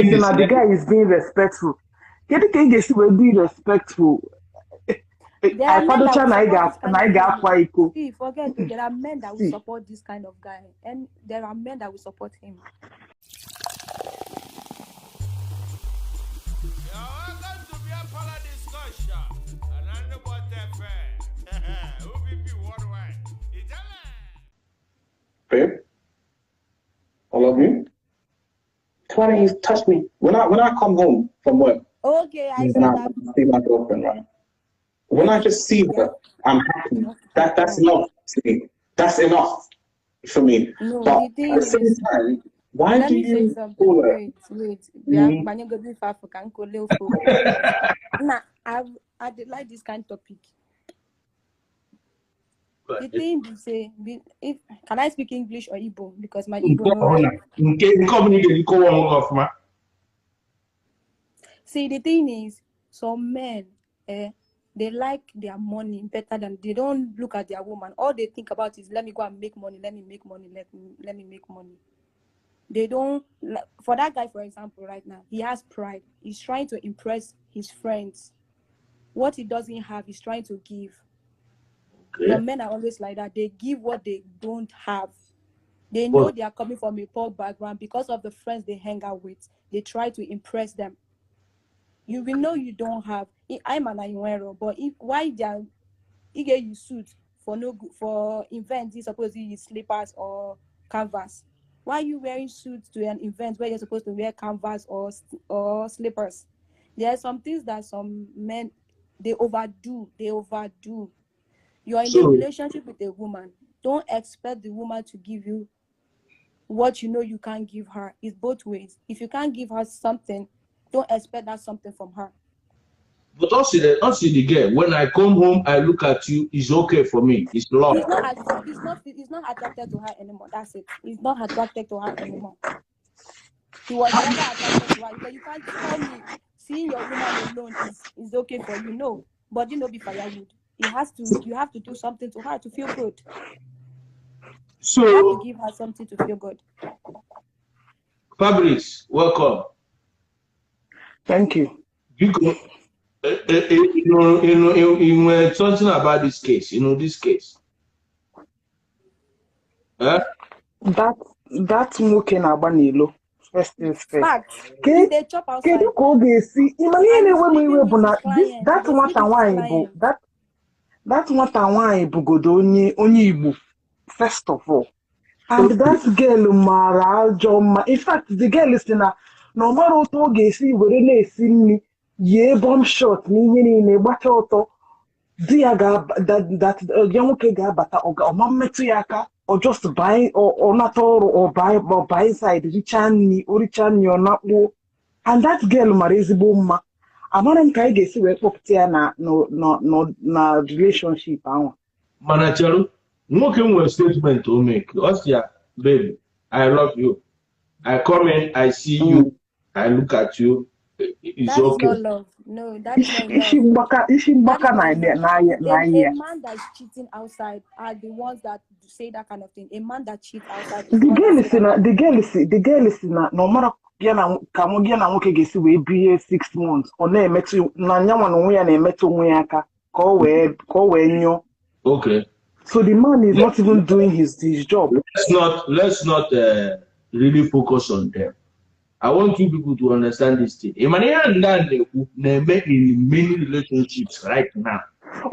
sị na the guy is being respectful. Kedu ka ị ga-esi wee be respectful? There are men that Akwadocha will na ị support ga this kind na of ị ga-akwa thing. iko. See, forget it. There are men that will See, support this kind of guy, and there are men that will support him. You're welcome to be a part of discussion. And I what FM. OPP worldwide. Ijele. Babe, I love you. Why don't you touch me? When I come home from work Okay, I and see I that. see my girlfriend, right? When I just see Yeah. her, I'm happy. That's love to me. That's enough for me. No, But the at thing the same is, time, why let do me say you something. call her? Wait, wait. Yeah, Nah, I dey like this kind of topic. The thing be say, if can I speak English or Igbo? Because my Igbo Nke no ọbụla right. nke ọbụla ị ga-eji kọwa onwe gị ọfụma. See, the thing is, some men, eh, they like their money better than they don't look at their woman. All they think about is let me go and make money, let me make money, let me make money. They don't for that guy, for example, right now, he has pride. He's trying to impress his friends. What he doesn't have, he's trying to give. But men are always like that. They give what they don't have. They know But they are coming from a poor background because of the friends they hang out with. They try to impress them. You will know you don't have. I'm an Ayuero, but if why they are you get you suit for no good for event, you supposed to use slippers or canvas. Why are you wearing suits to an event where you're supposed to wear canvas or slippers? There are some things that some men they overdo. They overdo. You are in a so relationship with a woman. Don't expect the woman to give you what you know you can't give her. It's both ways. If you can't give her something, don't expect that something from her. But also the girl, when I come home, I look at you, it's okay for me. It's love. He's not attracted to her anymore. That's it. He's not attracted to her anymore. He was never attracted to her. Because you can't tell me seeing your woman alone is okay for you. No. But you know be firewood. He has to you have to do something to her to feel good. You have to So give her something to feel good. Fabrice, welcome. Thank you. Biko, you know something about this case, you know this case. Eh? That nwoke na-agba n'ilo. First things first. Fact. Ke If they chop outside kedu ka ọ ga-esi ịma ihe and he's na-ewe m iwe sleeping bụ with na his this client, that he dey sleep nwata with his nwaanyị bụ client. that nwata nwaanyị bụgodo onye Igbo first of all, and that girl mara ajọ mma. In fact, the girl si na ọ mara otu ọ ga-esi were na-esi nri yie bum short na ihe niile gbacha ọtọ di ya ga that ya nwoke ga-abata ọ ọma mmetụ ya aka ọ just banye ọ nata ọrụ ọ baa inside richaa nri o richaa nri ọ nakpuo. And that girl mara ezigbo mma. Amara m ka anyị ga-esi wee kpọpụta ya na relationship ahụ. Mana cheru, nwoke nwere statement o make. Ọ sị ya, "Babe, I love you. I come in, I see you, I look at you, it's That is okay." not love. No, that is Isi not isi love. mgbaka isi That mgbaka is na not na love. na A, na a ya. man that is cheating outside are the ones that say that kind of thing. A man that cheats outside is The the one that girl say si that na kind the of thing. girl si the girl si na ọ mara ya na ka ya na nwoke ga-esi wee bie 6 months ọ na-emetụ na nyanwa na onwe ya na-emetụ onwe ya aka ka ọ wee nyụọ. So the man is not even doing his job. Let's not really focus on them. I want you people to understand this thing. Ị mana ihe a ndị a na-ekwu na-eme in many relationships right now.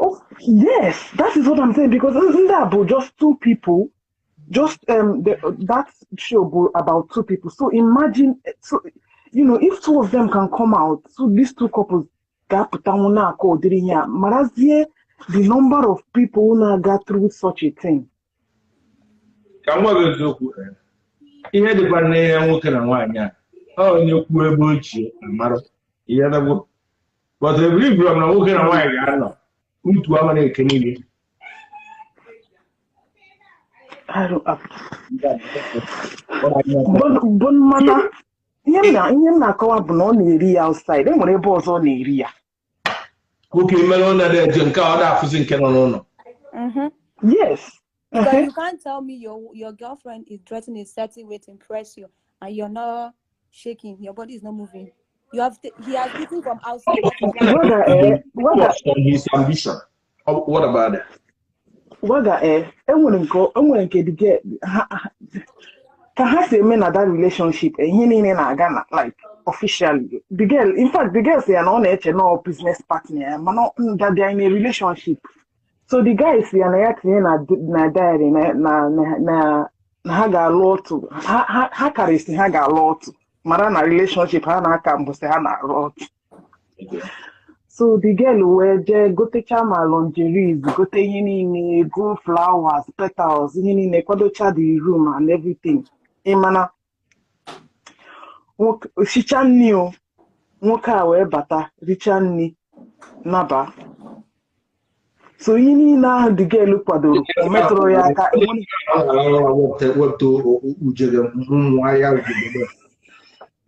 Oh yes, that is what I'm saying, because ndị a bụ just two people, just that show bụ about two people. So imagine, so if two of them can come out, so these two couples ga-apụtanwu na-akọ ụdịrị ihe a, marazie the number of people na-aga through such a thing. Ka m gwa gị eziokwu, ihe dịkwa n'ihe nwoke na nwaanyị a, ọ onye kwuo ebe ochie amara ihe dagbo, but ebiri m na nwoke na nwaanyị ga-anọ ntu ama na-eke niile. I don't, but mana ihe m na-akọwa bụ na ọ na-eri ya outside, e nwere ebe ọzọ ọ na-eri ya. Nwoke mere ọ na-eje nke a ọ na-afụzi nke nọ n'ụlọ. Yes. Because you can't tell me your girlfriend is dressing a certain way to impress you, and you're not. shaking. Your body is not moving. You have he has eaten from outside. That is why Waga, eh, waga, On his ambition. Oh, what about that? Waga, eh, enwere nke the girl ka ha si eme na that relationship, eh, ihe niile na-aga na like officially. The girl, in fact, the girl say ya na ọ na-eche na ọ business partner ya, mana that they are in a relationship. So the guy si ya na ya tinye na diary na ha ga-alụ otu ha karịsị ha ga-alụ otu mara na relationship ha na-aka mbụsị ha na-alụ otu. So the girl wee jee gotecha ma lingeries, gote ihe niile, go flowers, petals, ihe niile, kwadocha the room and everything. Ị mana nwoke shicha nri o, nwoke a wee bata richa nri naba. So ihe niile ahụ the girl kwadoro, o metụrụ ya aka. Wepụta ujere nwa ya ugegbe.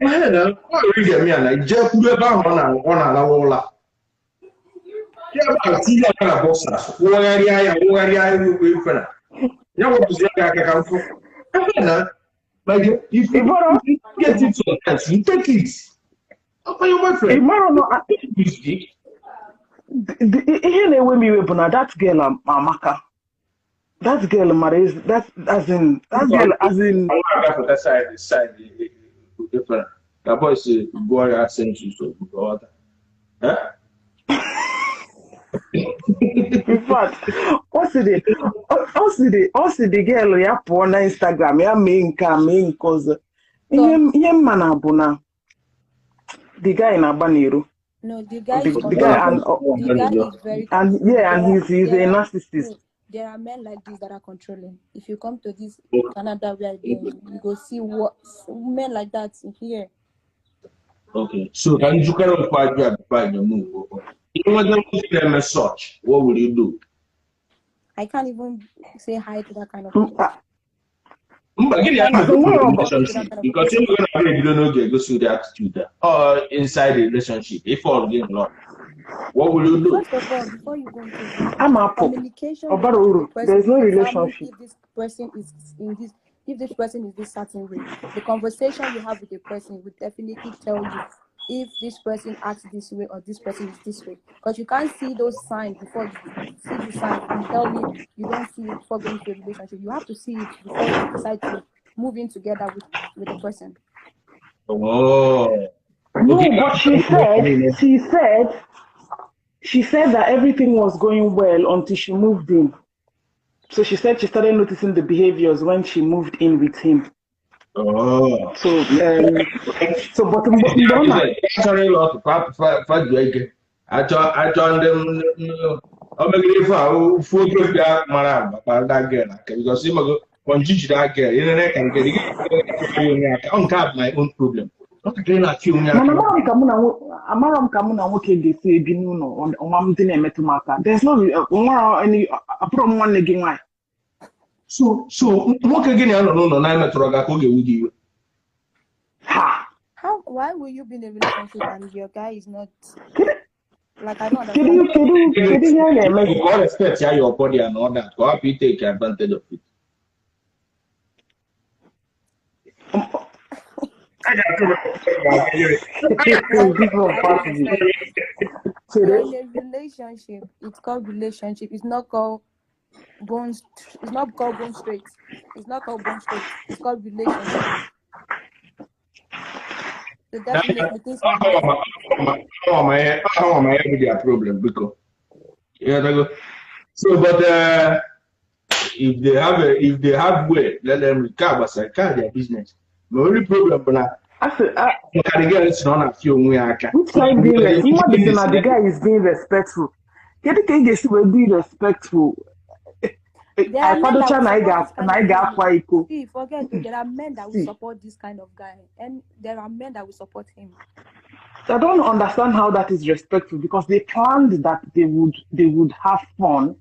Ee, na ọ ga-eme ya na jee kwuru ebe ahụ ọ na-alawa ụla. Ya bụ tinye aka na boxers, wụgharịa ya wụgharịa ya ife na ya wepụzi ya aka ka mfụ. Ee, na my dear, if you Ịbọrọ get it sometimes, you take it. Ọkwa your boyfriend. Ịmarọ na Is big. Ihe na-ewe m iwe bụ na that girl amaka. That girl mara that as in that girl as in Àwọn agafeta side ife na ka boys gụọ ya census obodo ọta. Eh? In fact, ọ sị the girl ya pụọ na Instagram ya mee nke a mee nke ọzọ. Ihe mma na bụ na the guy na-agba n'iro. No, the guy The, is the guy and the guy is very and yeah, and there are he's a there are narcissist. no, there are men like this that are controlling. If you come to this Canada where they you go see what men like that here. Okay. So can you kind of quite grab by the move? You want them to them such? What will you do? I can't even say hi to that kind of person. Mba, gịnị ya I na can't Onwere even ọbụ talk to that relationship? kind of Because person. you're gonna be ebido n'oge egosi ụdị attitude a. Or inside the relationship, if all get love, what will you do? First of all, before you go into a relationship, Ama apụ. communication with Ọbara the uru. person There is no will determine relationship. if this person is in this if this person is this certain way. The conversation you have with the person will definitely tell you if this person acts this way or this person is this way. Because you can't see those signs before you see the signs and tell me you don't see it before going into a relationship. You have to see it before you decide to move in together with the person. Oh. No, Okay. but she said that everything was going well until she moved in. So she said she started noticing the behaviors when she moved in with him. Oh. So but mgbe ọ na Achọrọ ịlụ ọtụ fajuo ike achọ ndị o megide ife a ofu oke bịa mara agba kpara that girl aka because ịmago kọnjiji that girl ịnene ka nke gị ga-achọ onye aka. Ọ nke a bụ my own problem, nwatakịrị na-achị onye Mana aka. Amarọ m ka mụ na nwoke ga-esi ebi n'ụlọ ọnwa m dị na-emetụ m aka. There's no nwere any abụrụ m nwanne gị nwaanyị. So nwoke gị na ya nọ n'ụlọ na-emetụrụ gị aka, ọ ga-ewu gị iwe? Ha. How why will you be in a relationship and your guy is not Kedu like, I don't kedu understand. kedu ihe a na-eme gị? Ka ọ respect ya your body and all that, ka ọ hapụ take advantage of it. This one I pass don't me. understand. Chere. You're in a relationship. It's called relationship. It's not called bones. It's not called bone straight. It's not called bone straight. It's called relationship. So definitely things can happen. Ọ ma ya bụ their problem, biko. You So, but if they have way, let them ka gbasara ka their business. My only problem bụ na Asị, ah, maka the girl si na ọ na-afịa onwe ya aka. Which kind being mmadụ sị na the guy is being respectful. Kedu ka ị ga-esi wee be respectful? There are men that Akwadocha will na ị support this kind na ị of lady. ga-akwa iko. See, forget it. There are men that will See, support this kind of guy, and there are men that will support him. I don't understand how that is respectful because they planned that they would have fun.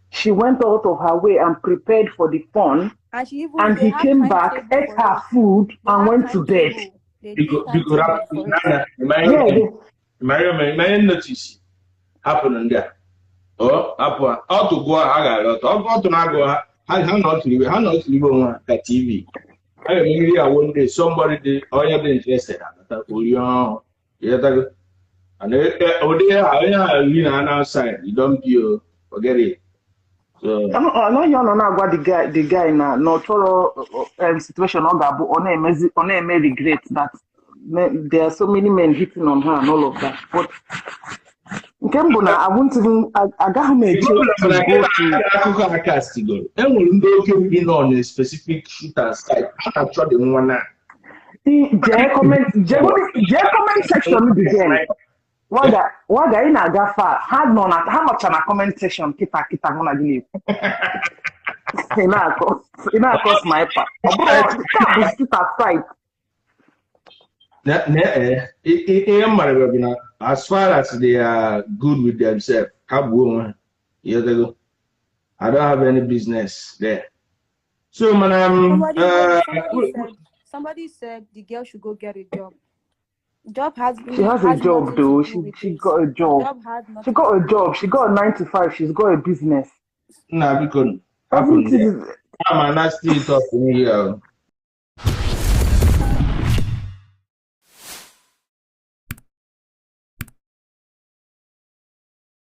She went out of her way and prepared for the fun, And she even and they he have came back, timetable ate for her it. food, They and have went to bed. timetable. They did Biko, biko, timetable for it. nana, Yeah, they, my notice hapụ ndị a. Ọ hapụ ha, ọtụ gụọ ha, ha ga-arịọ ọtụ. Ọ ọtụ na-agụ ha, ha nọ tụliwe onwe ha ka TV. A ga-emegide ya one day, somebody dị onye dị interested abata orie ọhụụ. Ịghọtago? And ụdị a onye a ri na ana outside, you don't be o, forget it. So Anaghị ọ nọ na-agwa the guy na ọ chọrọ situation ọ ga-abụ ọ na-emezi, ọ na-eme regret that there are so many men hitting on her and all of that. But nke m bụ na I won't even, agaghị m eche to go to Akụkọ a kastigoro, enwere ndị oke mmiri nọ na specific shoot and site a na-achọ dị nwa na Jee comment section the girl. Waga waga, ị na-aga fa, ha nọ na, ha nọcha na comment section kịta kịta. Mụ na gị na-ekwu, ị na-akọ sniper. Ọ bụrụ nke a bụ shoot at sight. Na ihe m mara bụ na as far as they are good with themselves, ha gbuo onwe ha. Ịghọtago? I don't have any business there. So mana Somebody, wait, somebody said the girl should go get a job. Job has She has a job nothing to though. do She with she it. got a job. Job has She nothing got to a do. job. She got a 9 to 5. She's got a business. Nna, biko, hapụ Everything ndị is ama nasty talk here.